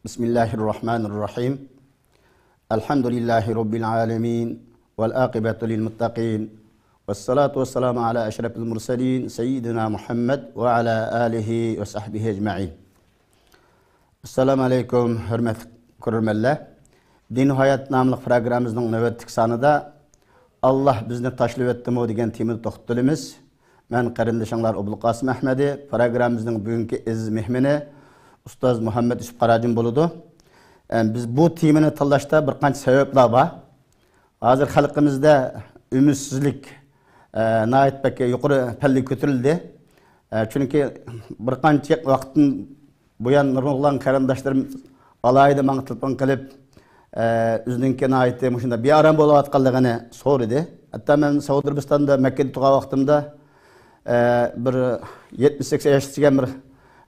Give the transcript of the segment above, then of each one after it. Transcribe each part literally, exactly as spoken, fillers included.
بسم الله الرحمن الرحيم. الحمد لله رب العالمين، والعاقبة للمتقين، والصلاة والسلام على أشرف المرسلين سيدنا محمد وعلى آله وصحبه أجمعين. ئەسسالامۇ ئەلەيكۇم، ھۆرمەتلىك كۆرۈرمەنلەر. دىن ھايات ناملىق پروگراممىمىزنىڭ نۆۋەتتىكى سانىدا «ئاللا بىزنى تاشلىۋەتتىمۇ؟» دېگەن تېمىدا توختىلىمىز. مەن قېرىندىشىڭلار ئوبۇلقاسىم ئەھمەدى. پروگراممىمىزنىڭ بۈگۈنكى ئېزىز مېھمىنى ئۇستاز مۇھەممەد يۈسۈپ قاراجىم بولىدۇ. ئە، بىز بۇ تېمىنى تاللاشتا بىر قانچە سەۋەبلەر بار. ھازىر خەلقىمىزدە ئۈمىدسىزلىك، ئە، ناھايىتى بەك يۇقىرى پەللىگە كۆتۈرۈلدى. ئە، چۈنكى بىر قانچە ۋاقىتتىن بۇيان نۇرغۇنلىغان قېرىنداشلىرىم ئالاھىدە ماڭا تېلېفون قىلىپ، ئە، ئۆزىنىڭكى ناھايىتى مۇشۇنداق بىئارام بولۇۋاتقانلىقىنى سورىدى. ھەتتا مەن سەئۇدى ئەرەبىستاندا، مەككىدە تۇرغان ۋاقتىمدا، ئە، بىر يەتمىش سەكسەن ياشقا كەلگەن بىر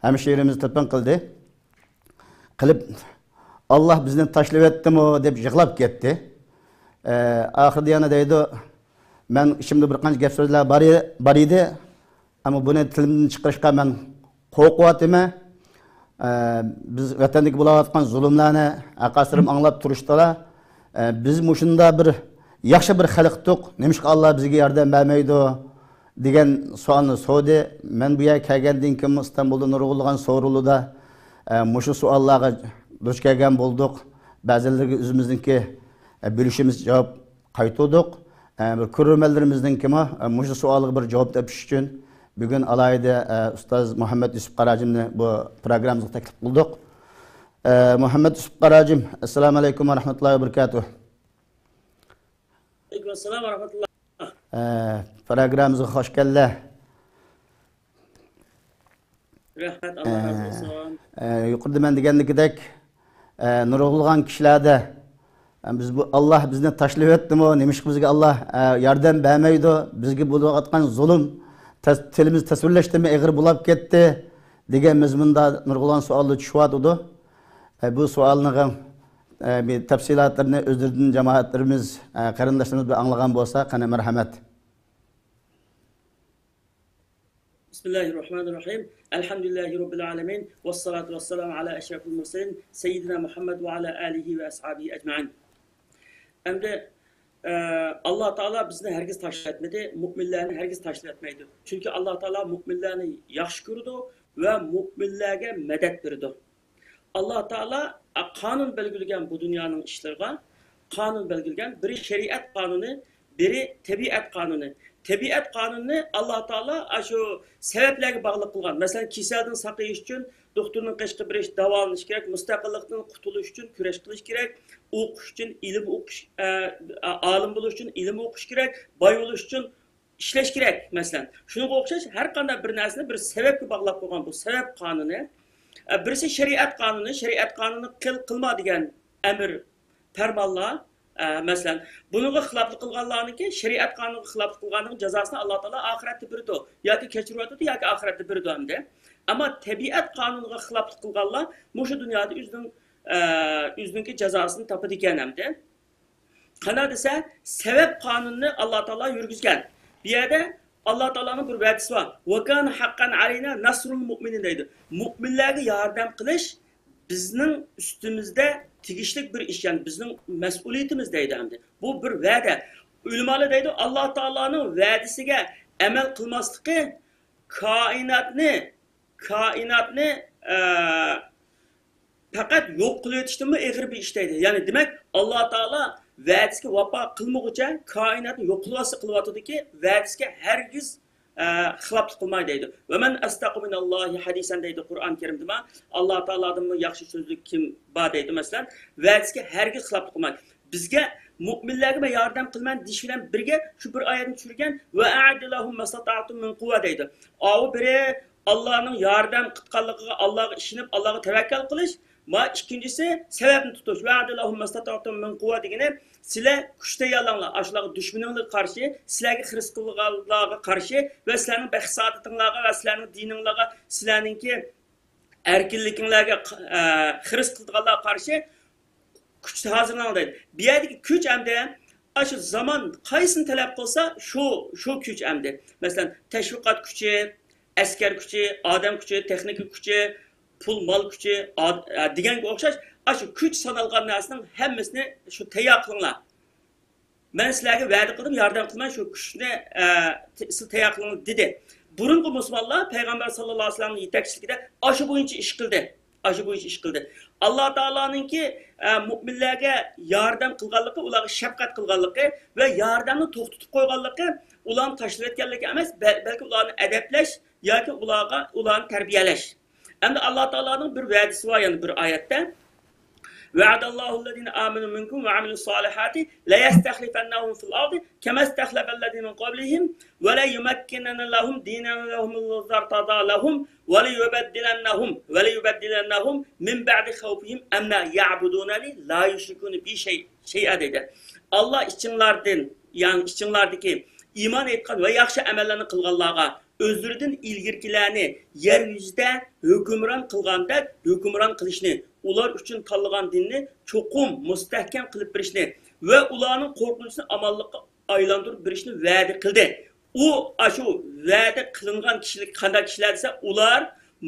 ھەمشىرىمىز تېلېفون قىلدى. قىلىپ، «ئاللا بىزنى تاشلىۋەتتىمۇ؟» دەپ يىغلاپ كەتتى. ئە، ئاخىرىدا يەنە دەيدۇ، «مەن ئىچىمدە بىر قانچە گەپ سۆزلەر بار ئى-، بار ئىدى، ئەمما بۇنى تىلىمدىن چىقىرىشقا مەن قورقۇۋاتىمەن. ئە، بىز ۋەتەندىكى بولۇۋاتقان زۇلۇملارنى ھەققاسىرىم ئاڭلاپ تۇرۇشتىلا، ئە، بىز مۇشۇنداق بىر ياخشى بىر خەلقتۇق، نېمىشقا ئاللا بىزگە ياردەم بەرمەيدۇ؟» دېگەن سوئالنى سورىدى. مەن بۇ يەرگە كەلگەندىن كېيىن ئىستانبۇلدا نۇرغۇنلىغان سورۇنلاردا، ئە، مۇشۇ سوئاللارغا دۇچ كەلگەن بولدۇق. بەزىلىرىگە ئۆزىمىزنىڭكى، ئە، بىلىشىمىز جاۋاب قايتۇردۇق. ئە، بىر كۆرۈرمەنلىرىمىزنىڭكىمۇ، ئە، مۇشۇ سوئالغا بىر جاۋاب تېپىش ئۈچۈن بۈگۈن ئالاھىدە، ئە، ئۇستاز مۇھەممەد يۈسۈپ قاراجىمنى بۇ پروگراممىمىزغا تەكلىپ قىلدۇق. ئە، مۇھەممەد يۈسۈپ قاراجىم، ئەسسالامۇ ئەلەيكۇم ۋە رەھمەتۇللاھى ۋە بەرىكاتۇھ. ئەلەيكۇم ئەسسالام ۋە رەھمەتۇللا. ئە، پروگراممىمىزغا خوش كەلدىلەر. رەھمەت، ئاللا رازى بولسۇن. ئە، يۇقىرىدا مەن دېگەندىكىدەك، ئە، نۇرغۇنلىغان كىشىلەردە، ئە، بىز بۇ، «ئاللا بىزنى تاشلىۋەتتىمۇ؟ نېمىشقا بىزگە ئاللا، ئە، ياردەم بەرمەيدۇ؟ بىزگە بولۇۋاتقان زۇلۇم تەس-، تىلىمىز تەسۋىرلەشتىنمۇ ئېغىر بولاپ كەتتى» دېگەن مەزمۇندا نۇرغۇنلىغان سوئاللار چۈشۈۋاتىدۇ. ئە، بۇ سوئالنىڭ، ئە، بىر تەپسىلاتلىرىنى ئۆزلىرىدىن جامائەتلىرىمىز، ئە، قېرىنداشلىرىمىز بىر ئاڭلىغان بولسا، قېنى، مەرھەمەت. بسم الله الرحمن الرحيم. الحمد لله رب العالمين. والصلاة والسلام على أشرف المرسلين سيدنا محمد وعلى آله وأصحابه أجمعين. ئەمدى، ئە، ئاللا تائالا بىزنى ھەرگىز تاشلىۋەتمىدى، مۇئمىنلەرنى ھەرگىز تاشلىۋەتمەيدۇ. چۈنكى ئاللا تائالا مۇئمىنلەرنى ياخشى كۆرىدۇ ۋە مۇئمىنلەرگە مەدەت بېرىدۇ. ئاللا تائالا قانۇن بەلگىلىگەن بۇ دۇنيانىڭ ئىشلىرىغا، قانۇن بەلگىلىگەن. بىرى شەرىئەت قانۇنى، بىرى تەبىئەت قانۇنى. تەبىئەت قانۇنىنى ئاللا تائالا ئاشۇ سەۋەبلەرگە باغلىق قىلغان. مەسىلەن، كېسەلدىن ساقىيىش ئۈچۈن دوختۇرنىڭ قېشىغا بېرىش، داۋالىنىش كېرەك، مۇستەقىللىقتىن قۇتۇلۇش ئۈچۈن كۈرەش قىلىش كېرەك، ئوقۇش ئۈچۈن ئىلىم ئوقۇش، ئە، ئالىم بولۇش ئۈچۈن ئىلىم ئوقۇش كېرەك، باي بولۇش ئۈچۈن ئىشلەش كېرەك، مەسىلەن. شۇنىڭغا ئوخشاش ھەر قانداق بىر نەرسىنى بىر سەۋەبكە باغلاپ قويغان بۇ سەۋەب قانۇنى. ئە، بىرسى شەرىئەت قانۇنى، شەرىئەت قانۇنى قىل، قىلما دېگەن ئەمر، پەرمانلار. ئە، مەسىلەن، بۇنىڭغا خىلاپلىق قىلغانلارنىڭكى، شەرىئەت قانۇنىغا خىلاپلىق قىلغاننىڭ جازاسىنى ئاللا تائالا ئاخىرەتتە بېرىدۇ. ياكى كەچۈرۈۋېتىدۇ، ياكى ئاخىرەتتە بېرىدۇ ئەمدى. ئەمما تەبىئەت قانۇنىغا خىلاپلىق قىلغانلار مۇشۇ دۇنيادا ئۆزىنىڭ، ئە، ئۆزىنىڭكى جازاسىنى تاپىدىكەن ئەمدى. قانداق دېسە، سەۋەب قانۇنىنى ئاللا تائالا يۈرگۈزگەن. بۇ يەردە ئاللا تائالانىڭ بىر ۋەدىسى بار. «وَكَانَ حَقًّا عَلَيْنَا نَصْرُ الْمُؤْمِنِينَ» دەيدۇ. مۇئمىنلەرگە ياردەم قىلىش بىزنىڭ ئۈستىمىزدە تېگىشلىك بىر ئىش، يەنى بىزنىڭ مەسئۇلىيىتىمىز دەيدۇ ئەمدى. بۇ بىر ۋەدە. ئۆلىمالار دەيدۇ، ئاللا تائالانىڭ ۋەدىسىگە ئەمەل قىلماسلىقى كائىناتنى، كائىناتنى، ئە، پەقەت يوق قىلىۋېتىشتىنمۇ ئېغىر بىر ئىش دەيدۇ. يەنى دېمەك، ئاللا تائالا ۋەدىسىگە ۋاپا قىلمىغۇچە كائىناتنى يوق قىلىۋاتسا قىلىۋاتىدۇكى، ۋەدىسىگە ھەرگىز، ئە، خىلاپلىق قىلماي دەيدۇ. «وَمَنْ أَصْدَقُ مِنَ اللَّهِ حَدِيثًا» دەيدۇ قۇرئان كەرىمدىمۇ. ئاللا تائالادىنمۇ ياخشى سۆزلۈك كىم بار دەيدۇ، مەسىلەن. ۋەدىسىگە ھەرگىز خىلاپلىق قىلماي. بىزگە، مۇئمىنلەرگە مەن ياردەم قىلىمەن دېيىش بىلەن بىرگە شۇ بىر ئايەتنى چۈشۈرگەن، «وَأَعَدَّ لَهُمْ مَا اسْتَطَعْتُمْ مِنْ قُوَّةٍ» دەيدۇ. ئاۋۇ بىرى، ئاللانىڭ ياردەم قىلغانلىقىغا، ئاللاغا ئىشىنىپ، ئاللاغا تەۋەككەل قىلىش. ما ئىككىنچىسى، سەۋەبنى تۇتۇش. «وَأَعَدَّ لَهُمْ مَا اسْتَطَعْتُمْ مِنْ قُوَّةٍ» دېگىنى، سىلەر كۈچ تەييارلاڭلار، ئاشۇلارغا، دۈشمىنىڭلارغا قارشى، سىلەرگە خىرىس قىلغانلارغا قارشى ۋە سىلەرنىڭ بەخت سائادىتىڭلارغا ۋە سىلەرنىڭ دىنىڭلارغا، سىلەرنىڭكى ئەركىنلىكىڭلارگە، ئە، خىرىس قىلىدىغانلارغا قارشى كۈچ ھازىرلاڭ دەيدۇ. بۇ يەردىكى كۈچ ئەمدى ئاشۇ زامان قايسىنى تەلەپ قىلسا، شۇ، شۇ كۈچ ئەمدى. مەسىلەن، تەشۋىقات كۈچى، ئەسكەر كۈچى، ئادەم كۈچى، تېخنىكا كۈچى، پۇل، مال كۈچى، ئاد-، ئە، دېگەنگە ئوخشاش، ئاشۇ كۈچ سانالغان نەرسىنىڭ ھەممىسىنى شۇ تەييار قىلىڭلار. مەن سىلەرگە ۋەدە قىلدىم، ياردەم قىلىمەن، شۇ كۈچنى، ئە، ت-، سىز تەييار قىلىڭلار دېدى. بۇرۇنقى مۇسۇلمانلار پەيغەمبەر ساللاللاھۇ ئەلەيھى ۋەسەللەمنىڭ يېتەكچىلىكىدە ئاشۇ بويىچە ئىش قىلدى. ئاشۇ بويىچە ئىش قىلدى. ئاللا تائالانىڭكى، ئە، مۇئمىنلەرگە ياردەم قىلغانلىقى، ئۇلارغا شەپقەت قىلغانلىقى ۋە ياردەمنى توختىتىپ قويغانلىقى ئۇلارنى تاشلىۋەتكەنلىكى ئەمەس، بەل-، بەلكى ئۇلارنى ئەدەپلەش ياكى ئۇلارغا، ئۇلارنى تەربىيەلەش. ئەمدى ئاللا تائالانىڭ بىر ۋەدىسى بار يەنە بىر ئايەتتە. وعد الله الذين آمنوا منكم وعملوا الصالحات ليستخلفنهم في الأرض كما استخلف الذين من قبلهم وليمكنن لهم دينهم الذي ارتضى لهم وليبدلنهم وليبدلنهم من بعد خوفهم أمنا يعبدونني لا يشركون بي شيئا دېدى. ئاللا ئىچىڭلاردىن، يەنى ئىچىڭلاردىكى ئىمان ئېيتقان ۋە ياخشى ئەمەللەرنى قىلغانلارغا ئۆزلىرىدىن ئىلگىرىكىلەرنى يەر يۈزىدە ھۆكۈمران قىلغاندەك ھۆكۈمران قىلىشنى، ئۇلار ئۈچۈن تاللىغان دىننى چوقۇم مۇستەھكەم قىلىپ بېرىشنى ۋە ئۇلارنىڭ قورقۇنچىسىنى ئامانلىققا ئايلاندۇرۇپ بېرىشنى ۋەدە قىلدى. ئۇ، ئاشۇ ۋەدە قىلىنغان كىشىلىك قانداق كىشىلەر دېسە، ئۇلار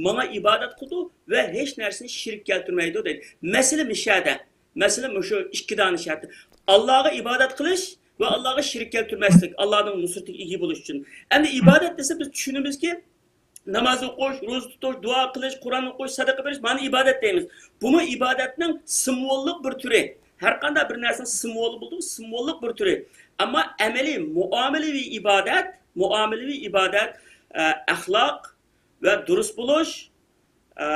ماڭا ئىبادەت قىلىدۇ ۋە ھېچ نەرسىنى شېرىك كەلتۈرمەيدۇ دەيدۇ. مەسىلە مۇشۇ يەردە. مەسىلە مۇشۇ ئىككى دانە شەرت. ئاللاغا ئىبادەت قىلىش ۋە ئاللاغا شېرىك كەلتۈرمەسلىك، ئاللانىڭ نۇسرىتىگە ئىگە بولۇش ئۈچۈن. ئەمدى ئىبادەت دېسە، بىز چۈشىنىمىزكى، ناماز ئوقۇش، روزا تۇتۇش، دۇئا قىلىش، قۇرئان ئوقۇش، سەدىقە بېرىش، مانا ئىبادەت دەيمىز. بۇمۇ ئىبادەتنىڭ سىمۋوللۇق بىر تۈرى. ھەر قانداق بىر نەرسىنىڭ سىمۋولى بولىدۇ، سىمۋوللۇق بىر تۈرى. ئەمما ئەمەلىي مۇئامىلىۋى ئىبادەت، مۇئامىلىۋى ئىبادەت، ئە، ئەخلاق ۋە دۇرۇس بولۇش، ئە،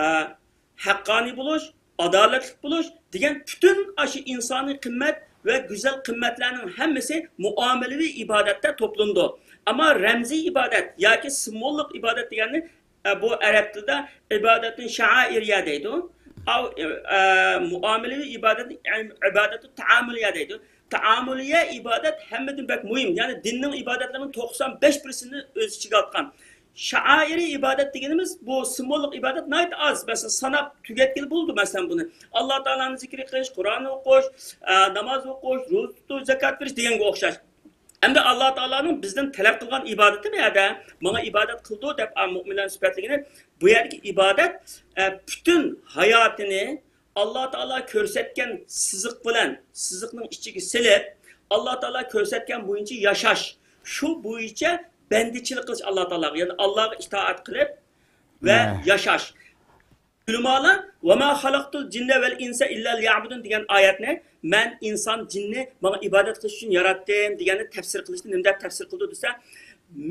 ھەققانىي بولۇش، ئادالەتلىك بولۇش دېگەن پۈتۈن ئاشۇ ئىنسانىي قىممەت ۋە گۈزەل قىممەتلەرنىڭ ھەممىسى مۇئامىلىۋى ئىبادەتتە توپلىنىدۇ. ئەمما رەمزىي ئىبادەت ياكى سىمۋوللۇق ئىبادەت دېگەننى، ئە، بۇ ئەرەب تىلىدا ئىبادەتۇن شائىرىيە دەيدۇ. ئاۋ-، ئە، مۇئامىلىۋى ئىبادەتنى ئىبادەتۇ تائامۇلىيە دەيدۇ. تائامۇلىيە ئىبادەت ھەممىدىن بەك مۇھىم. يەنى دىننىڭ ئىبادەتلىرىنىڭ توقسان بەش پىرسەنتىنى ئۆز ئىچىگە ئالغان. شائىرىي ئىبادەت دېگىنىمىز بۇ سىمۋوللۇق ئىبادەت ناھايىتى ئاز. مەسىلەن، ساناپ تۈگەتكىلى بولىدۇ، مەسىلەن، بۇنى. ئاللا تائالانى زىكرى قىلىش، قۇرئان ئوقۇش، ئە، ناماز ئوقۇش، روزا تۇتۇش، زاكات بېرىش دېگەنگە ئوخشاش. ئەمدى ئاللا تائالانىڭ بىزدىن تەلەپ قىلغان ئىبادىتى بۇ يەردە، ماڭا ئىبادەت قىلىدۇ دەپ، ئا، مۇئمىنلارنى سۈپەتلىگىنى، بۇ يەردىكى ئىبادەت، ئە، پۈتۈن ھاياتىنى ئاللا تائالا كۆرسەتكەن سىزىق بىلەن سىزىقنىڭ ئىچىگە سېلىپ، ئاللا تائالا كۆرسەتكەن بويىچە ياشاش، شۇ بويىچە بەندىچىلىك قىلىش ئاللا تائالاغا، يەنى ئاللاغا ئىتائەت قىلىپ ۋە ھە. ياشاش. ئۆلىمالار، «وما خلقت الجن والإنس إلا ليعبدون» دېگەن ئايەتنى، «مەن ئىنسان، جىننى ماڭا ئىبادەت قىلىش ئۈچۈن ياراتتىم» دېگەننى تەپسىر قىلىشنى نېمە دەپ تەپسىر قىلدى دېسە،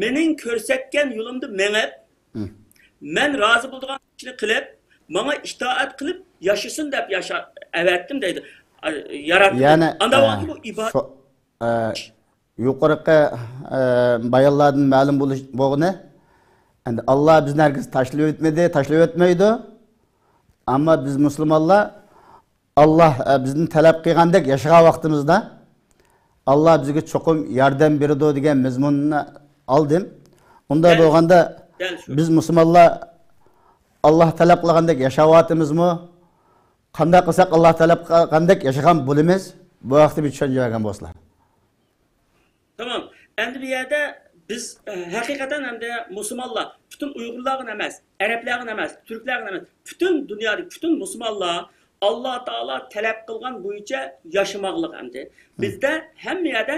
مېنىڭ كۆرسەتكەن يولۇمدا مېڭىپ، ھە. مەن رازى بولىدىغان ئىشنى قىلىپ، ماڭا ئىتائەت قىلىپ ياشىسۇن دەپ ياشا-، ئەۋەتتىم دەيدۇ. ئا، ياراتتىم. يەنى، ئاندا ئە، بولغانكى بۇ ئىبادەت. شۇ، ئە، يۇقىرىقى، ئە، بايانلاردىن مەلۇم بولۇش، بولغىنى، ئەمدى ئاللا بىزنى ھەرگىز تاشلىۋەتمىدى، تاشلىۋەتمەيدۇ. ئەمما بىز مۇسۇلمانلار ئاللا، ئە، بىزدىن تەلەپ قىلغاندەك ياشىغان ۋاقتىمىزدا، ئاللا بىزگە چوقۇم ياردەم بېرىدۇ دېگەن مەزمۇننى ئالدىم. ئۇنداق دەل، بولغاندا، دەل شۇ. بىز مۇسۇلمانلار ئاللا تەلەپ قىلغاندەك ياشاۋاتىمىزمۇ؟ قانداق قىلساق ئاللا تەلەپ قىلغاندەك ياشىغان بولىمىز؟ بۇ ھەقتە بىر چۈشەنچە بەرگەن بولسىلا. تامام. ئەمدى بۇ يەردە بىز، ئە، ھەقىقەتەن ئەمدى مۇسۇلمانلار، پۈتۈن ئۇيغۇرلارغىلا ئەمەس، ئەرەبلەرگىلا ئەمەس، تۈركلەرگىلا ئەمەس، پۈتۈن دۇنيادىكى پۈتۈن مۇسۇلمانلار ئاللا تائالا تەلەپ قىلغان بويىچە ياشىماقلىق ئەمدى. ھە. بىزدە ھەممە يەردە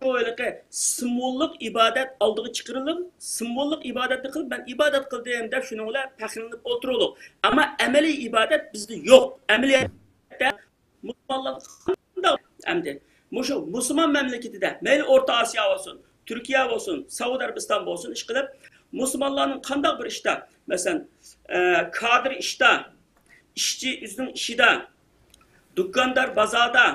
شۇ ھېلىقى سىمۋوللۇق ئىبادەت ئالدىغا چىقىرىلىپ، سىمۋوللۇق ئىبادەتنى قىلىپ، «مەن ئىبادەت قىلدىم» دەپ شۇنىڭ بىلەن پەخىرلىنىپ ئولتۇرۇلۇق. ئەمما ئەمەلىي ئىبادەت بىزدە يوق. ئەمەلىيەتتە مۇسۇلمانلار قانداق ئەمدى مۇشۇ مۇسۇلمان مەملىكىتىدە، مەيلى ئورتا ئاسىيا بولسۇن، تۈركىيە بولسۇن، سەئۇدى ئەرەبىستان بولسۇن، ئىشقىلىپ، مۇسۇلمانلارنىڭ قانداق بىر ئىشتا، مەسىلەن، ئە، كادىر ئىشتا، ئىشچى ئۆزىنىڭ ئىشىدا، دۇكاندار بازاردا،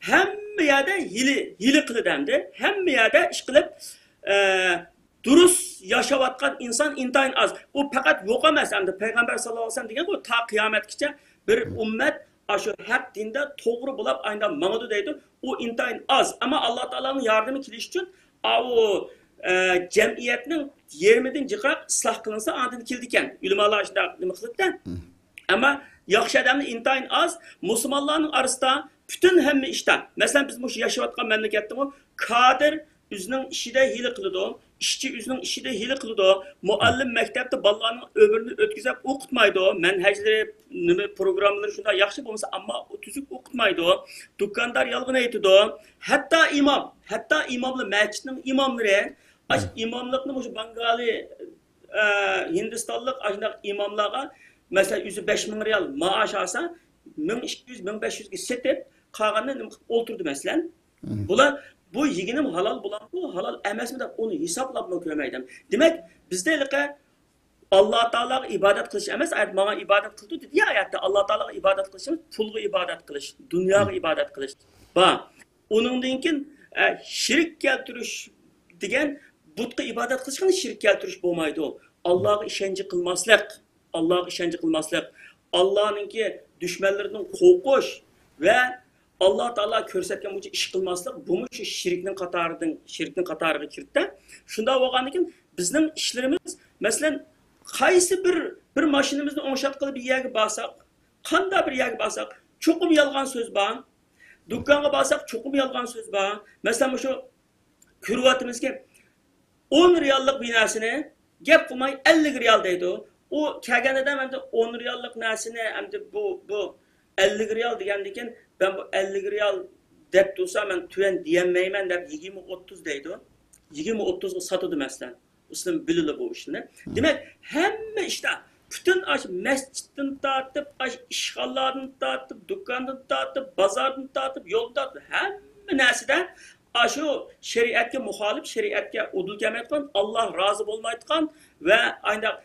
ھەممە يەردە ھىيلە، ھىيلە قىلىدۇ ئەمدى. ھەممە يەردە ئىشقىلىپ، ئە، دۇرۇس ياشاۋاتقان ئىنسان ئىنتايىن ئاز. ئۇ پەقەت يوق ئەمەس ئەمدى. پەيغەمبەر ساللاللاھۇ ئەلەيھى ۋەسەللەم دېگەن، بۇ تا قىيامەتكىچە بىر ئۈممەت ئاشۇ ھەق دىندا توغرا بولاپ ئاينداپ ماڭىدۇ دەيدۇ. ئۇ ئىنتايىن ئاز. ئەمما ئاللا تائالانىڭ ياردىمى كېلىش ئۈچۈن، ئاۋۇ، ئە، جەمئىيەتنىڭ يېرىمىدىن جىقراق ئىسلاھ قىلىنسا، ئاندىن كېلىدىكەن. ئۆلىمالار شۇنداق نېمە قىلىدىكەن. ئەمما ياخشى ئادەمنى ئىنتايىن ئاز. مۇسۇلمانلارنىڭ ئارىسىدا پۈتۈن ھەممە ئىشتا، مەسىلەن، بىز مۇشۇ ياشاۋاتقان مەملىكەتتىمۇ كادىر ئۆزىنىڭ ئىشىدا ھىيلە قىلىدۇ، ئىشچى ئۆزىنىڭ ئىشىدا ھىيلە قىلىدۇ. مۇئەللىم مەكتەپتە بالىلارنىڭ ئۆمرىنى ئۆتكۈزۈپ ئوقۇتمايدۇ. مەنھەجلىرى، نېمە، پروگراممىلىرى شۇنداق ياخشى بولمىسا، ئەمما ئۇ تۈزۈك ئوقۇتمايدۇ. دۇكاندار يالغان ئېيتىدۇ. ھەتتا ئىمام، ھەتتا ئىماملار، مەسچىتنىڭ ئىماملىرى، ئاش ئىماملىقنى مۇشۇ بانگالى، ئە، ھىندىستانلىق ئاشۇنداق ئىماملارغا، مەسىلەن، ئۆزى بەش مىڭ رىيال مائاش ئالسا، مىڭ ئىككى يۈز، مىڭ بەش يۈزگە سېتىپ، قالغاننى نېمە قىلىپ ئولتۇردى، مەسىلەن. بۇلار بۇ يېگىنىم ھالال بولامدۇ، ھالال ئەمەسمۇ دەپ ئۇنى ھېسابلاپمۇ كۆرمەيدۇ. دېمەك، بىزدە ھېلىقى ئاللا تائالاغا ئىبادەت قىلىش ئەمەس، ئايەت ماڭا ئىبادەت قىلىدۇ دېدى يا ئايەتتە. ئاللا تائالاغا ئىبادەت قىلىش ئەمەس، پۇلغا ئىبادەت قىلىش، دۇنياغا ئىبادەت قىلىش بار. ئۇنىڭدىن كېيىن، ئە، شېرىك كەلتۈرۈش دېگەن، بۇتقا ئىبادەت قىلىشقا شېرىك كەلتۈرۈش بولمايدۇ. ئاللاغا ئىشەنچ قىلماسلىق، ئاللاغا ئىشەنچ قىلماسلىق، ئاللانىڭكى دۈشمەنلىرىدىن قورقۇش ۋە ئاللا تائالا كۆرسەتكەن بويىچە ئىش قىلماسلىق، بۇمۇ شۇ شېرىكنىڭ قاتارىدىن، شېرىكنىڭ قاتارىغا كىرىدۇ. شۇنداق بولغاندىن كېيىن بىزنىڭ ئىشلىرىمىز، مەسىلەن، قايسى بىر، بىر ماشىنىمىزنى ئوڭشاتقىلى بىر يەرگە بارساق، قانداق بىر يەرگە بارساق، چوقۇم يالغان سۆز بار. دۇكانغا بارساق، چوقۇم يالغان سۆز بار. مەسىلەن، مۇشۇ كۆرۈۋاتىمىزكى، ئون رىياللىق بىر نەرسىنى گەپ قىلماي ئەللىك رىيال دەيدۇ. ئۇ كەلگەندە ئەمدى ئون رىياللىق نەرسىنى ئەمدى بۇ، بۇ ئەللىك رىيال دېگەندىكىن، مەن بۇ ئەللىك رىيال دەپ تۇرسا، مەن تۆۋەن دېيەلمەيمەن دەپ يىگىرمە ئوتتۇز دەيدۇ. يىگىرمە ئوتتۇزغا ساتىدۇ، مەسىلەن. ئىسلام بىلىدۇ بۇ ئىشنى. دېمەك، ھەممە ئىشتا، پۈتۈن ئاش مەسچىتتىن تارتىپ، ئاش ئىشخانىلاردىن تارتىپ، دۇكاندىن تارتىپ، بازاردىن تارتىپ، يولدىن تارتىپ، ھەممە نەرسىدە ئاشۇ شەرىئەتكە مۇخالىپ، شەرىئەتكە ئۇدۇل كەلمەيدىغان، ئاللا رازى بولمايدىغان ۋە ئاينداق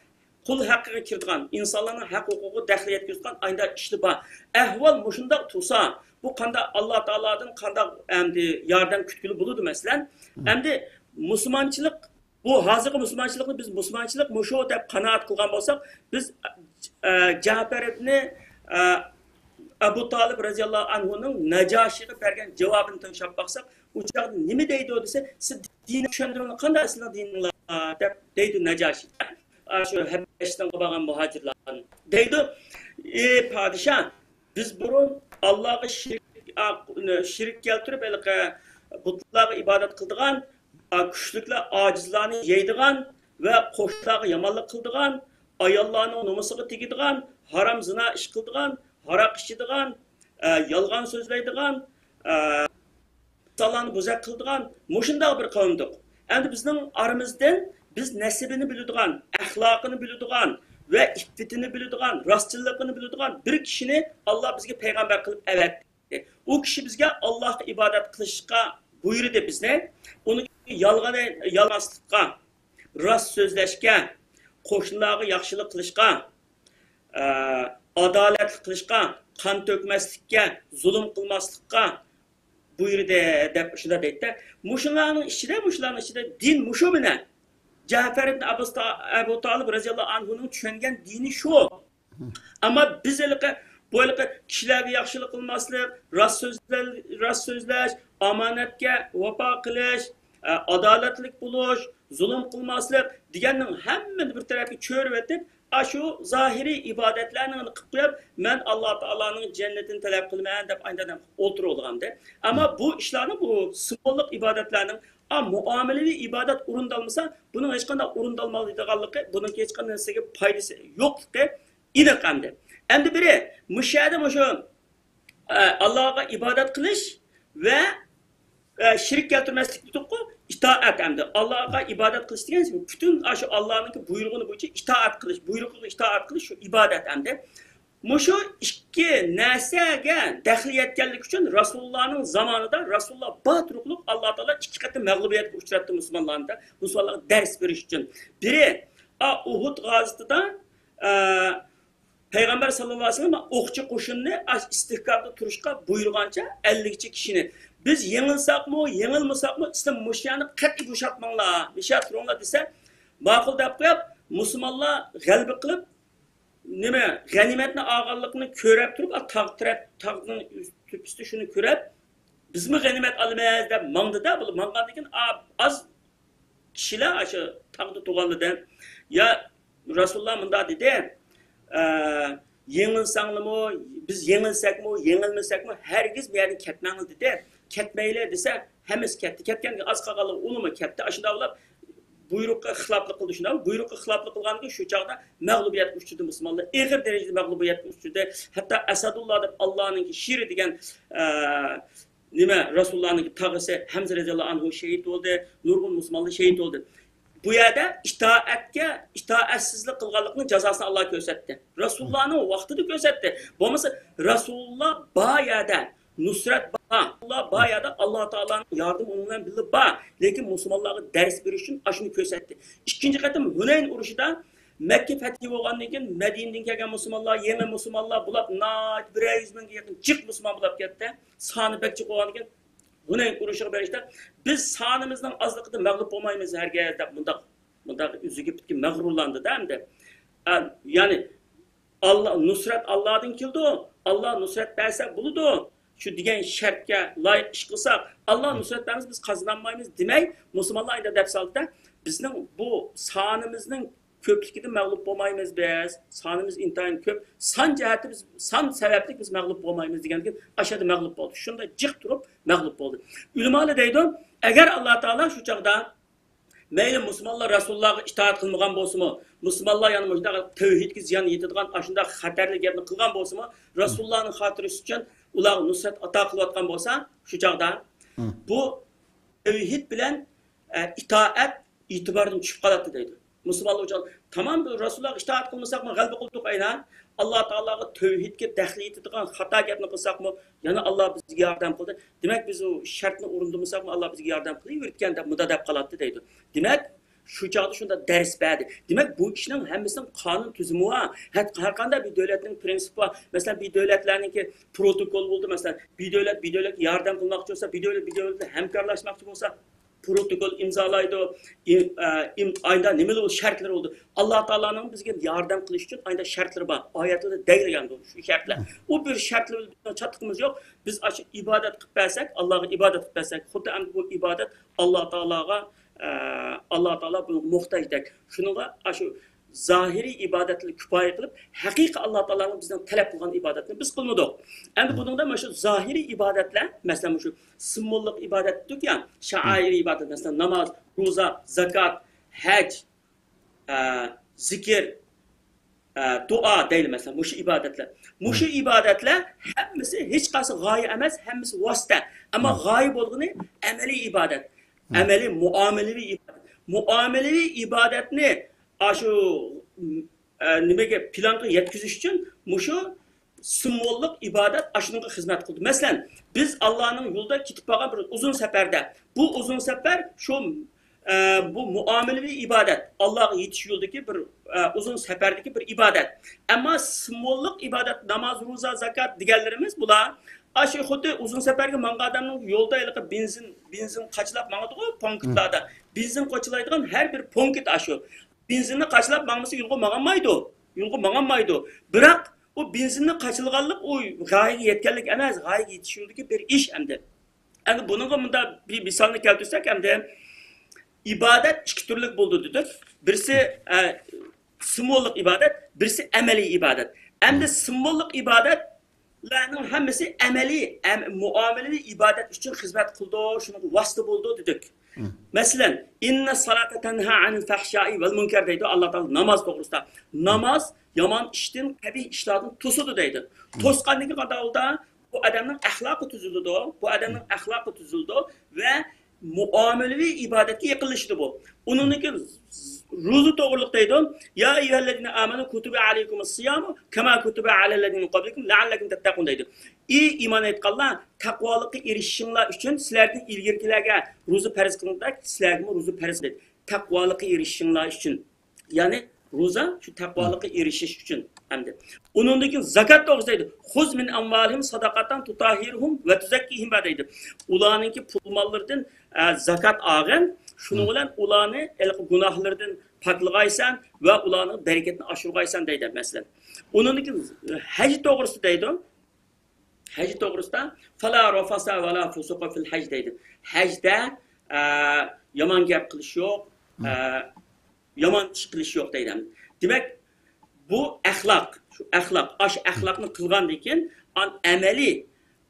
قۇل ھەققىگە كىرىدىغان، ئىنسانلارنىڭ ھەق ھوقۇقىغا دەخلى يەتكۈزىدىغان ئاينداق ئىشلار بار. ئەھۋال مۇشۇنداق تۇرسا، بۇ قانداق ئاللا تائالادىن قانداق ئەمدى ياردەم كۈتكىلى بولىدۇ، مەسىلەن؟ ئەمدى مۇسۇلمانچىلىق، بۇ ھازىرقى مۇسۇلمانچىلىقنى بىز مۇسۇلمانچىلىق مۇشۇ دەپ قانائەت قىلغان بولساق، بىز، ئە، جەپەر ئىبنى، ئە، ئەبۇ تالىپ رەزىياللاھۇ ئەنھۇنىڭ نەجاشىغا بەرگەن جاۋابىنى تىڭشاپ باقساق، ئۇ چاغدا نېمە دەيدۇ دېسە، سىز دىننى چۈشەندۈرۈڭلار، قانداق سىلەرنىڭ دىنىڭلار دەپ دەيدۇ نەجاشى. ئاشۇ ھەبەشىستانغا بارغان مۇھاجىرلارنى دەيدۇ، ئى پادىشاھ، بىز بۇرۇن ئاللاغا شېرىك، شېرىك كەلتۈرۈپ، ھېلىقى بۇتلارغا ئىبادەت قىلىدىغان، كۈچلۈكلەر ئاجىزلارنى يەيدىغان ۋە قوشنىلارغا يامانلىق قىلىدىغان، ئاياللارنىڭ نومۇسىغا تېگىدىغان، ھارام زىنا ئىش قىلىدىغان، ھاراق ئىچىدىغان، ئە، يالغان سۆزلەيدىغان، ئە، ئىنسانلارنى بوزەك قىلىدىغان مۇشۇنداق بىر قەۋمدۇق. ئەمدى بىزنىڭ ئارىمىزدىن بىز نەسىبىنى بىلىدىغان، ئەخلاقىنى بىلىدىغان ۋە ئىپپىتىنى بىلىدىغان، راستچىللىقىنى بىلىدىغان بىر كىشىنى ئاللا بىزگە پەيغەمبەر قىلىپ ئەۋەتتى. ئۇ كىشى بىزگە ئاللاھقا ئىبادەت قىلىشقا بۇيرۇدى بىزنى. ئۇنى يالغان، يالغانلىققا، راست سۆزلەشكە، قوشنىلارغا ياخشىلىق قىلىشقا، ئە، ئادالەتلىك قىلىشقا، قان تۆكمەسلىككە، زۇلۇم قىلماسلىققا بۇيرۇدى دەپ شۇنداق دەيدىدە. مۇشۇلارنىڭ ئىچىدە، مۇشۇلارنىڭ ئىچىدە دىن مۇشۇ مەنە. جەفەر ئىبن ئەبۇ تا-، ئەبۇ تالىپ رەزىياللاھۇ ئەنھۇنىڭ چۈشەنگەن دىنى شۇ. ئەمما بىز ھېلىقى، بۇ ھېلىقى كىشىلەرگە ياخشىلىق قىلماسلىق، راست سۆزلە-، راست سۆزلەش، ئامانەتكە ۋاپا قىلىش، ئە، ئادالەتلىك بولۇش، زۇلۇم قىلماسلىق دېگەننىڭ ھەممىنى بىر تەرەپكە چۆرۈۋېتىپ، ئاشۇ زاھىرىي ئىبادەتلەرنى قىلىپ قويۇپ، مەن ئاللا تائالانىڭ جەننىتىنى تەلەپ قىلىمەن دەپ ئايندىن ئولتۇرۇۋالغانىدى. ئەمما بۇ ئىشلارنىڭ، بۇ سىمۋوللۇق ئىبادەتلەرنىڭ، ئا، مۇئامىلىۋى ئىبادەت ئورۇندالمىسا، بۇنىڭ ھېچقانداق ئورۇندالمايدىغانلىقى، بۇنىڭ ھېچقانداق نەرسىگە پايدىسى يوقلۇقى ئېنىق ئەمدى. ئەمدى بىرى، مۇشۇ يەردە مۇشۇ، ئە، ئاللاغا ئىبادەت قىلىش ۋە، ئە، شېرىك كەلتۈرمەسلىك دېدۇققۇ، ئىتائەت ئەمدى. ئاللاغا ئىبادەت قىلىش دېگەن پۈتۈن ئاشۇ ئاللانىڭكى بۇيرۇغىنى بويىچە ئىتائەت قىلىش، بۇيرۇقىغا ئىتائەت قىلىش شۇ ئىبادەت ئەمدى. مۇشۇ ئىككى نەرسىگە دەخلى يەتكەنلىكى ئۈچۈن رەسۇلۇللانىڭ زامانىدا رەسۇلۇللا بار تۇرۇقلۇق ئاللا تائالا ئىككى قېتىم مەغلۇبىيەتكە ئۇچراتتى مۇسۇلمانلارنى، مۇسۇلمانلارغا دەرس بېرىش ئۈچۈن. بىرى، ئا، ئۇھۇد غازىتىدا، ئە، پەيغەمبەر ساللاللاھۇ ئەلەيھى ۋەسەللەم ئوقچى قوشۇننى ئاش ئىستىھكامدا تۇرۇشقا بۇيرۇغانچە ئەللىكچە كىشىنى، بىز يېڭىلساقمۇ، يېڭىلمىساقمۇ، سىلەر مۇشۇ يەرنى قەتئىي بوشاتماڭلار، مۇشۇ يەردە تۇرۇڭلار دېسە، ماقۇل دەپ قويۇپ، مۇسۇلمانلار غەلىبە قىلىپ، نېمە، غەنىيمەتنى ئالغانلىقىنى كۆرەپ تۇرۇپ، ئا، تاغ تەرەپ، تاغنىڭ تۆپىسىدە شۇنى كۆرۈپ، بىزمۇ غەنىيمەت ئالىمىز دەپ ماڭدىدا، بۇلار ماڭغاندىن كېيىن، ئا، ئاز كىشىلەر ئاشۇ تاغدا تۇرغانلىرىدىن، يا رەسۇلۇللا مۇنداق دېدى، ئە، يېڭىلساڭلىمۇ، بىز يېڭىلسەكمۇ، يېڭىلمىسەكمۇ، ھەرگىز بۇ يەردىن كەتمەڭلار دېدى. كەتمەيلى دېسە، ھەممىسى كەتتى. كەتكەندىن ئاز قالغانلار ئۇلىمۇ كەتتى. ئاشۇنداق بولۇپ، بۇيرۇققا خىلاپلىق قىلدى، شۇنداقمۇ؟ بۇيرۇققا خىلاپلىق قىلغاندىن كېيىن شۇ چاغدا مەغلۇبىيەتكە ئۇچرىدى مۇسۇلمانلار. ئېغىر دەرىجىدە مەغلۇبىيەتكە ئۇچرىدى. ھەتتا ئەسەدۇللا دەپ ئاللانىڭكى شېرى دېگەن، ئە، نېمە، رەسۇلۇللانىڭكى تاغىسى ھەمزە رەزىياللاھۇ ئەنھۇ شېھىت بولدى. نۇرغۇن مۇسۇلمانلار شېھىت بولدى. بۇ يەردە ئىتائەتكە، ئىتائەتسىزلىك قىلغانلىقنى جازاسىنى ئاللا كۆرسەتتى. رەسۇلۇللانىڭ ۋاقتىدا كۆرسەتتى. بولمىسا رەسۇلۇللا بار يەردە نۇسرەت بار. رەسۇلۇللا بار يەردە ئاللا تائالانىڭ ياردىمى ئۇنىڭ بىلەن بىللە بار. لېكىن مۇسۇلمانلارغا دەرس بېرىش ئۈچۈن ئاشۇنى كۆرسەتتى. ئىككىنچى قېتىم ھۇنەين ئۇرۇشىدا مەككە پەتھى بولغاندىن كېيىن مەدىنىدىن كەلگەن مۇسۇلمانلار، يېڭى مۇسۇلمانلار بۇلار ناھايىتى بىرەر يۈز مىڭگە يېقىن جىق مۇسۇلمان بولاپ كەتتى. سانى بەك جىق بولغاندىن كېيىن ھۇنەين ئۇرۇشىغا بېرىشتە، بىز سانىمىزنىڭ ئازلىقىدا مەغلۇپ بولمايمىز ھەرگىز دەپ مۇنداق، مۇنداق ئۆزىگە پۈتكۈل مەغرۇرلاندى-دە ئەمدى. ئە، يەنى ئاللا، نۇسرەت ئاللادىن كېلىدۇ، ئاللا نۇسرەت بەرسە بولىدۇ، شۇ دېگەن شەرتكە لايىق ئىش قىلساق، ئاللا نۇسرەت بەرمىسە بىز قازىنالمايمىز دېمەي، مۇسۇلمانلار ئايدا دەپ سالدى-دە، بىزنىڭ بۇ سانىمىزنىڭ كۆپلۈكىدە مەغلۇپ بولمايمىز بىز. سانىمىز ئىنتايىن كۆپ. سان جەھەتتە بىز، سان سەۋەبلىك بىز مەغلۇپ بولمايمىز دېگەندىكىن ئاشۇ يەردە مەغلۇپ بولدى. شۇنداق جىق تۇرۇپ مەغلۇپ بولدى. ئۆلىمالار دەيدۇ، ئەگەر ئاللا تائالا شۇ چاغدا مەيلى مۇسۇلمانلار رەسۇلۇللاغا ئىتائەت قىلمىغان بولسىمۇ، مۇسۇلمانلار يەنە مۇشۇنداق تەۋھىدكە زىيان يېتىدىغان ئاشۇنداق خەتەرلىك گەپنى قىلغان بولسىمۇ، رەسۇلۇللانىڭ خاتىرىسى ئۈچۈن ئۇلارغا نۇسرەت ئاتا قىلىۋاتقان بولسا، شۇ چاغدا بۇ تەۋھىد بىلەن، ئە، ئىتائەت ئېتىباردىن چۈشۈپ قالاتتى دەيدۇ. مۇسۇلمانلار ئۇچۇن تامام بىر رەسۇلۇللاغا ئىتائەت قىلمىساقمۇ غەلىبە قىلدۇق ئەينەن. ئاللا تائالاغا تەۋھىدكە دەخلى يېتىدىغان خاتا گەپنى قىلساقمۇ يەنە ئاللا بىزگە ياردەم قىلدى. دېمەك، بىز ئۇ شەرتنى ئورۇندىمىساقمۇ ئاللا بىزگە ياردەم قىلىۋېرىدىكەن دەپ مۇنداق دەپ قالاتتى دەيدۇ. دېمەك، شۇ چاغدا شۇنداق دەرس بەردى. دېمەك، بۇ ئىشنىڭ ھەممىسىنىڭ قانۇن تۈزۈمى بار. ھەت-، ھەر قانداق بىر دۆلەتنىڭ پرىنسىپى بار. مەسىلەن، بىر دۆلەتلەرنىڭكى پروتوكول بولدى. مەسىلەن، بىر دۆلەت بىر دۆلەتكە ياردەم قىلماقچى بولسا، بىر دۆلەت بىر دۆلەت بىلەن ھەمكارلاشماقچى بولسا، پروتوكول ئىمزالايدۇ، ئىم-، ئە، ئىم-، ئايدا نېمىلا شەرتلىرى بولىدۇ. ئاللا تائالانىڭ بىزگە ياردەم قىلىش ئۈچۈن ئايدا شەرتلىرى بار. ئايەتلەردە دەيدىغان شۇ شەرتلەر. ئۇ بىر شەرتلەر بىلەن بىزنىڭ چاتىقىمىز يوق. بىز ئاشۇ ئىبادەت قىلىپ بەرسەك، ئاللاغا ئىبادەت قىلىپ بەرسەك، خۇددى ئەمدى بۇ ئىبادەت ئاللا تائالاغا، ئە، ئاللا تائالا بۇنىڭغا موھتاجدەك. شۇنىڭغا ئاشۇ زاھىرىي ئىبادەتلەرنى كۇپايە قىلىپ، ھەقىقىي ئاللا تائالانىڭ بىزدىن تەلەپ قىلغان ئىبادەتنى بىز قىلمىدۇق. ئەمدى بۇنىڭدا مانا شۇ زاھىرىي ئىبادەتلەر، مەسىلەن، مۇشۇ سىمۋوللۇق ئىبادەت دېدۇق يا، شائىرىي ئىبادەت، مەسىلەن، ناماز، روزا، زاكات، ھەج، ئە، زىكىر، ئە، دۇئا دەيلى، مەسىلەن، مۇشۇ ئىبادەتلەر. مۇشۇ ئىبادەتلەر ھەممىسى ھېچقايسى غايە ئەمەس، ھەممىسى ۋاسىتە. ئەمما غايە بولغىنى ئەمەلىي ئىبادەت. ئەمەلىي مۇئامىلىۋى ئىبادەت. مۇئامىلىۋى ئىبادەتنى ئاشۇ، ئە، نېمىگە، پىلانغا يەتكۈزۈش ئۈچۈن مۇشۇ سىمۋوللۇق ئىبادەت ئاشۇنىڭغا خىزمەت قىلىدۇ. مەسىلەن، بىز ئاللانىڭ يولىدا كېتىپ بارغان بىر ئۇزۇن سەپەردە، بۇ ئۇزۇن سەپەر شۇ، ئە، بۇ مۇئامىلىۋى ئىبادەت، ئاللاغا يېتىش يولىدىكى بىر، ئە، ئۇزۇن سەپەردىكى بىر ئىبادەت. ئەمما سىمۋوللۇق ئىبادەت، ناماز، روزا، زاكات دېگەنلىرىمىز بۇلار ئاشۇ خۇددى ئۇزۇن سەپەرگە ماڭغان ئادەمنىڭ يولدا ھېلىقى بېنزىن، بېنزىن قاچىلاپ ماڭىدىغۇ پونكىتلاردا. بېنزىن قاچىلايدىغان ھەر بىر پونكىت ئاشۇ. بېنزىننى قاچىلاپ ماڭمىسا يولغا ماڭالمايدۇ. يولغا ماڭالمايدۇ. بىراق ئۇ بېنزىننى قاچىلىغانلىق ئۇ غايىگە يەتكەنلىك ئەمەس، غايىگە يېتىش يولىدىكى بىر ئىش ئەمدى. ئەمدى بۇنىڭغا مۇنداق بىر مىسالنى كەلتۈرسەك ئەمدى، ئىبادەت ئىككى تۈرلۈك بولىدۇ دېدۇق. بىرسى، ئە، سىمۋوللۇق ئىبادەت، بىرسى ئەمەلىي ئىبادەت. ئەمدى سىمۋوللۇق ئىبادەتلەرنىڭ ھەممىسى ئەمەلىي، ئەم-، مۇئامىلىۋى ئىبادەت ئۈچۈن خىزمەت قىلىدۇ، شۇنىڭغا ۋاسىتە بولىدۇ دېدۇق. مەسىلەن، ئىننە سالاتە تەنھا ئەنىل فەھشائى ۋەل مۇنكەر دەيدۇ ئاللا تائالا ناماز توغرىسىدا. ناماز يامان ئىشتىن، قەبىھ ئىشلاردىن توسىدۇ دەيدۇ. توسقاندىن كېيىن قانداق بولىدۇ؟ بۇ ئادەمنىڭ ئەخلاقى تۈزۈلىدۇ، بۇ ئادەمنىڭ ئەخلاقى تۈزۈلىدۇ ۋە مۇئامىلىۋى ئىبادەتكە يېقىنلىشىدۇ بۇ. ئۇنىڭدىن كېيىن روزا توغرىلىق دەيدۇ. يا ئەييۇھەللەزىنە ئامەنۇ كۇتىبە ئەلەيكۇمۇس سىيامۇ كەما كۇتىبە ئەلەللەزىنە مىن قەبلىكۇم لەئەللەكۇم تەتتەقۇن دەيدۇ. ئى ئىمان ئېيتقانلار، تەقۋالىققا ئېرىشىشىڭلار ئۈچۈن سىلەردىن ئىلگىرىكىلەرگە روزا پەرز قىلىندى، سىلەرگىمۇ روزا پەرز قىلدى. تەقۋالىققا ئېرىشىشىڭلار ئۈچۈن. يەنى روزا شۇ تەقۋالىققا ئېرىشىش ئۈچۈن ئەمدى. ئۇنىڭدىن كېيىن زاكات توغرىسىدا دەيدۇ. خۇز مىن ئەمۋالىھىم ساداقاتان تۇتاھھىرۇھۇم ۋە تۇزەككىھىم بىھا دەيدۇ. ئۇلارنىڭكى پۇل ماللىرىدىن، ئە، زاكات ئالغىن. شۇنىڭ بىلەن ئۇلارنى ھېلىقى گۇناھلىرىدىن پاكلىغايسەن ۋە ئۇلارنىڭ بەرىكەتىنى ئاشۇرغايسەن دەيدۇ، مەسىلەن. ئۇنىڭدىن كېيىن ھەج توغرىسىدا دەيدۇ. ھەج توغرىسىدا، فلا رفس ولا فسوق في الحج دەيدۇ. ھەجدە، ئە، يامان گەپ قىلىش يوق، ئە، يامان ئىش قىلىش يوق دەيدۇ. دېمەك، بۇ ئەخلاق، شۇ ئەخلاق، ئاشۇ ئەخلاقنى قىلغاندىن كېيىن، ئان-، ئەمەلىي،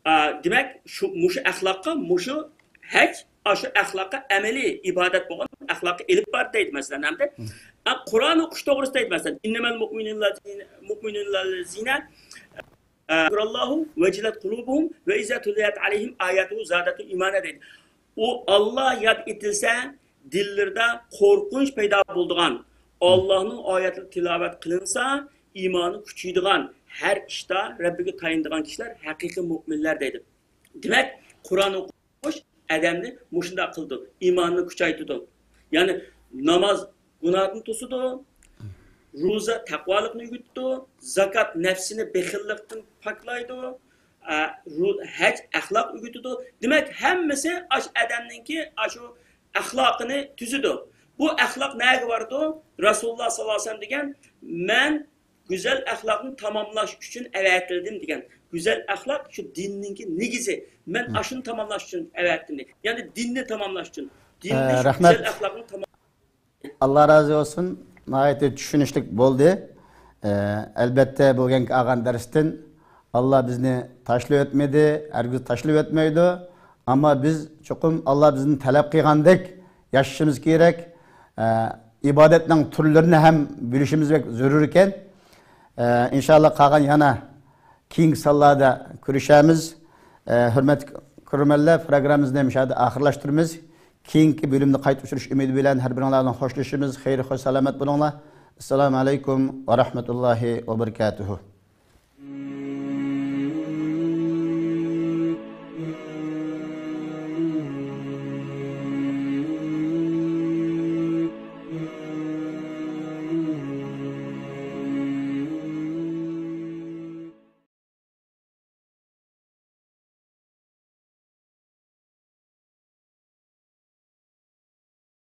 ئە، دېمەك، شۇ، مۇشۇ ئەخلاققا مۇشۇ ھەج ئاشۇ ئەخلاققا ئەمەلىي ئىبادەت بولغان ئەخلاققا ئېلىپ بار دەيدۇ، مەسىلەن، ھەمدە. ئە، قۇرئان ئوقۇش توغرىسىدا دەيدۇ، مەسىلەن، «ئىننەمەل مۇئمىنۇنەللەزىنە، مۇئمىنۇنەللەزىنە، ئە، ذۇكراللاھۇ ۋەجىلەت قۇلۇبۇھۇم ۋە ئىزا تۇلىيەت ئەلەيھىم ئاياتۇھۇ زادەتھۇم ئىمانا» دەيدۇ. ئۇ ئاللا ياد ئېتىلسە، دىللىرىدا قورقۇنچ پەيدا بولىدىغان، ئاللانىڭ ئايەتلىرى تىلاۋەت قىلىنسا، ئىمانى كۈچىيىدىغان، ھەر ئىشتا رەببىگە تايىنىدىغان كىشىلەر ھەقىقىي مۇئمىنلەر دەيدۇ. دېمەك، قۇرئان ئوقۇش ئادەمنى مۇشۇنداق قىلىدۇ، ئىمانىنى كۈچەيتىدۇ. يەنى ناماز گۇناھتىن توسىدۇ، روزا تەقۋالىقنى ئۆگىتىدۇ، زاكات نەپسىنى بېخىللىقتىن پاكلايدۇ، ئە، رو-، ھەج ئەخلاق ئۆگىتىدۇ. دېمەك، ھەممىسى ئاشۇ ئادەمنىڭكى ئاشۇ ئەخلاقىنى تۈزىدۇ. بۇ ئەخلاق نەگە بارىدۇ؟ رەسۇلۇللا ساللاللاھۇ ئەلەيھى ۋەسەللەم دېگەن، مەن گۈزەل ئەخلاقنى تاماملاش ئۈچۈن ئەۋەتىلدىم دېگەن. گۈزەل ئەخلاق شۇ دىننىڭكى نېگىزى. مەن ئاشۇنى تاماملاش ئۈچۈن ئەۋەتىلدىم. يەنى دىننى تاماملاش ئۈچۈن. دىننى، ئە، شۇ رەھمەت. گۈزەل ئەخلاقنى تامام- ئاللا رازى بولسۇن. ناھايىتى چۈشىنىشلىك بولدى. ئە، ئەلبەتتە، بۈگۈنكى ئالغان دەرستىن ئاللا بىزنى تاشلىۋەتمىدى، ھەرگىز تاشلىۋەتمەيدۇ. ئەمما بىز چوقۇم ئاللا بىزدىن تەلەپ قىلغاندەك ياشىشىمىز كېرەك. ئە، ئىبادەتنىڭ تۈرلىرىنى ھەم بىلىشىمىز بەك زۆرۈر ئىكەن. ئە، ئىنشاللا قالغان يەنە كېيىنكى سانلاردا كۆرۈشەرمىز. ئە، ھۆرمەتلىك كۆرۈرمەنلەر، پروگراممىمىزنى مۇشۇ يەردە ئاخىرلاشتۇرىمىز. كېيىنكى بۆلۈمدە قايتا ئۇچرىشىش ئۈمىدى بىلەن ھەر بىرىڭلار بىلەن خوشلىشىمىز. خەير، خوش، سالامەت بولۇڭلار. ئەسسالامۇ ئەلەيكۇم ۋە رەھمەتۇللاھى ۋە بەرىكاتۇھۇ.